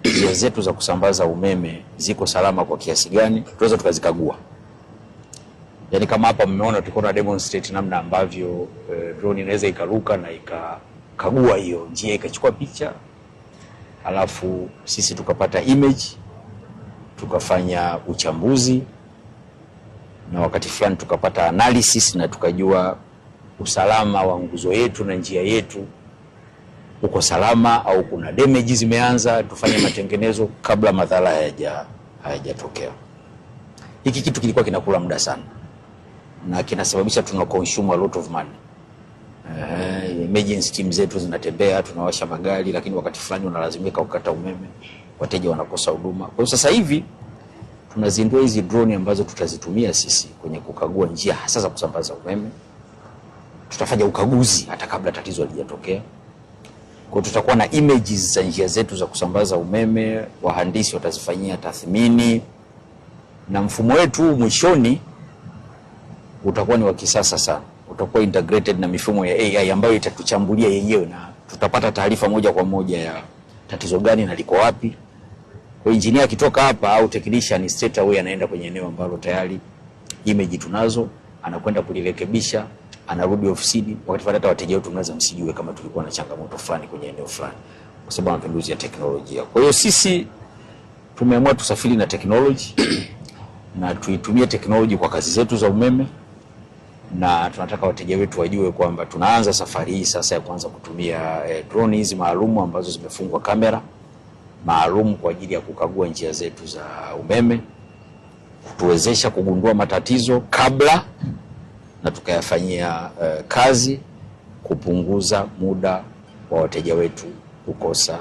Njia zetu za kusambaza umeme ziko salama kwa kiasi gani, tunaweza tukazikagua. Yaani kama hapa mmeona tulikuwa tuna demonstrate namna ambavyo drone inaweza ikaruka na ikakagua hiyo njia, ikachukua picha, alafu sisi tukapata image, tukafanya uchambuzi na wakati fulani tukapata analysis na tukajua usalama wa nguzo yetu na njia yetu uko salama au kuna damage zimeanza, tufanye matengenezo kabla madhara hayajatokea. Hiki kitu kilikuwa kinakula muda sana na kinasababisha tuna consume a lot of money. Emergency team zetu zinatembea, tunawasha magari, lakini wakati fulani unalazimika kukata umeme, wateja wanakosa huduma. Kwa hiyo sasa hivi tunazindua hizi drone ambazo tutazitumia sisi kwenye kukagua njia hasa za kusambaza umeme. Tutafanya ukaguzi hata kabla tatizo halijatokea. Kwa hiyo tutakuwa na images za njia zetu za kusambaza umeme, wahandisi watazifanyia tathmini, na mfumo wetu mwishoni utakuwa ni wa kisasa sana, utakuwa integrated na mifumo ya AI ambayo itatuchambulia yenyewe na tutapata taarifa moja kwa moja ya tatizo gani na liko wapi. Kwa engineer akitoka hapa au technician, straight away anaenda kwenye eneo ambalo tayari image tunazo, anakwenda kulirekebisha, anarudi ofisini. Wakati fulani hata wateja wetu mnaweza msijue kama tulikuwa na changamoto fulani kwenye eneo fulani, kwa sababu mapinduzi ya teknolojia. Kwa hiyo sisi tumeamua tusafiri na technology na tuitumie technology kwa kazi zetu za umeme, na tunataka wateja wetu wajue kwamba tunaanza safari hii sasa ya kuanza kutumia drone hizi maalum ambazo zimefungwa kamera maalum kwa ajili ya kukagua njia zetu za umeme, kutuwezesha kugundua matatizo kabla na tukayafanyia kazi, kupunguza muda wa wateja wetu kukosa